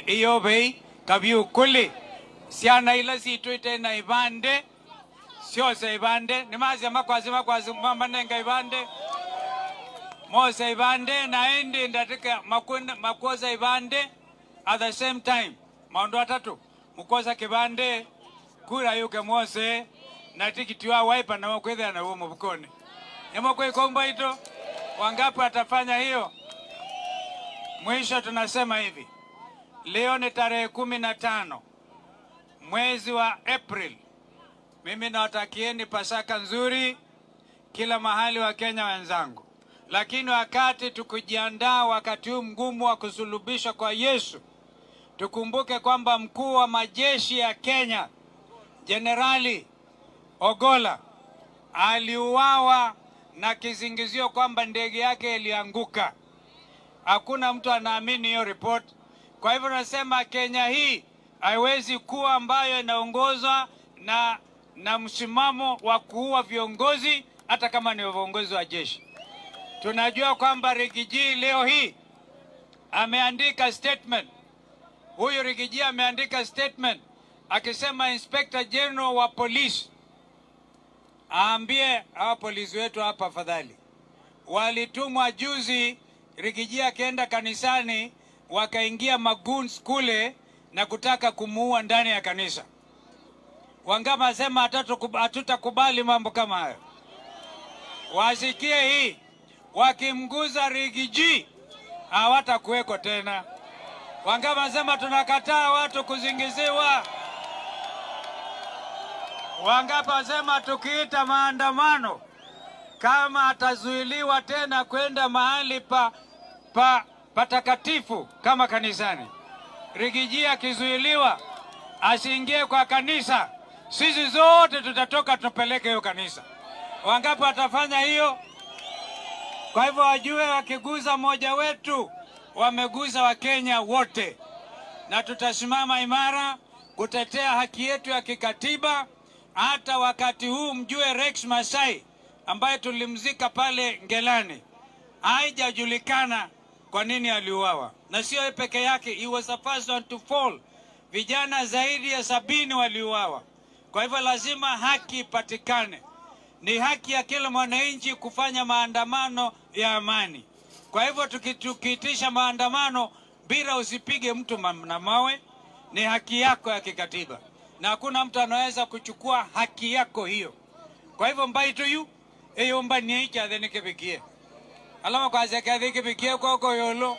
Iyobei kabiu kuli siana ila situite na ibande siose ibande nimazi makwazi makwazi mamanenga ibande mose ibande na endi ndatika makunda makoza ibande at the same time maondo atatu mukoza kibande kura yuke mose na tikiti wa waipa na wakwedha na huo mubukone nyamoko ikomba ito wangapi atafanya hiyo? Mwisho tunasema hivi, leo ni tarehe 15 mwezi wa April. Mimi nawatakieni Pasaka nzuri kila mahali wa Kenya wenzangu. Lakini wakati tukijiandaa wakati huu mgumu wa kusulubishwa kwa Yesu, tukumbuke kwamba mkuu wa majeshi ya Kenya Jenerali Ogola aliuawa na kisingizio kwamba ndege yake ilianguka. Hakuna mtu anaamini hiyo report. Kwa hivyo nasema Kenya hii haiwezi kuwa ambayo inaongozwa na msimamo wa kuua viongozi hata kama ni viongozi wa jeshi. Tunajua kwamba Riggy G leo hii ameandika statement. Huyu Riggy G ameandika statement akisema Inspector General wa polisi aambie hawa polisi wetu hapa afadhali. Walitumwa juzi Riggy G akaenda kanisani, wakaingia magoons kule na kutaka kumuua ndani ya kanisa. Wangama sema hatutakubali mambo kama hayo. Wasikie hii, wakimguza Riggy G hawatakuweko tena. Wangama sema tunakataa watu kuzingiziwa. Wangapa sema tukiita maandamano kama atazuiliwa tena kwenda mahali pa patakatifu kama kanisani. Riggy G akizuiliwa asiingie kwa kanisa, sisi zote tutatoka tupeleke hiyo kanisa. Wangapi watafanya hiyo? Kwa hivyo wajue wakiguza mmoja wetu wameguza Wakenya wote. Na tutasimama imara kutetea haki yetu ya kikatiba. Hata wakati huu mjue Rex Masai ambaye tulimzika pale Ngelani, haijajulikana kwa nini aliuawa. Na sio yeye peke yake, he was the first one to fall. Vijana zaidi ya 70 waliuawa. Kwa hivyo lazima haki ipatikane. Ni haki ya kila mwananchi kufanya maandamano ya amani. Kwa hivyo tukiitisha maandamano bila usipige mtu na mawe, ni haki yako ya kikatiba. Na hakuna mtu anaweza kuchukua haki yako hiyo. Kwa hivyo mbai to you, eyo mba ni hiki adhenike bikie. Alama kwa zeka adhenike bikie kwa kwa yolo.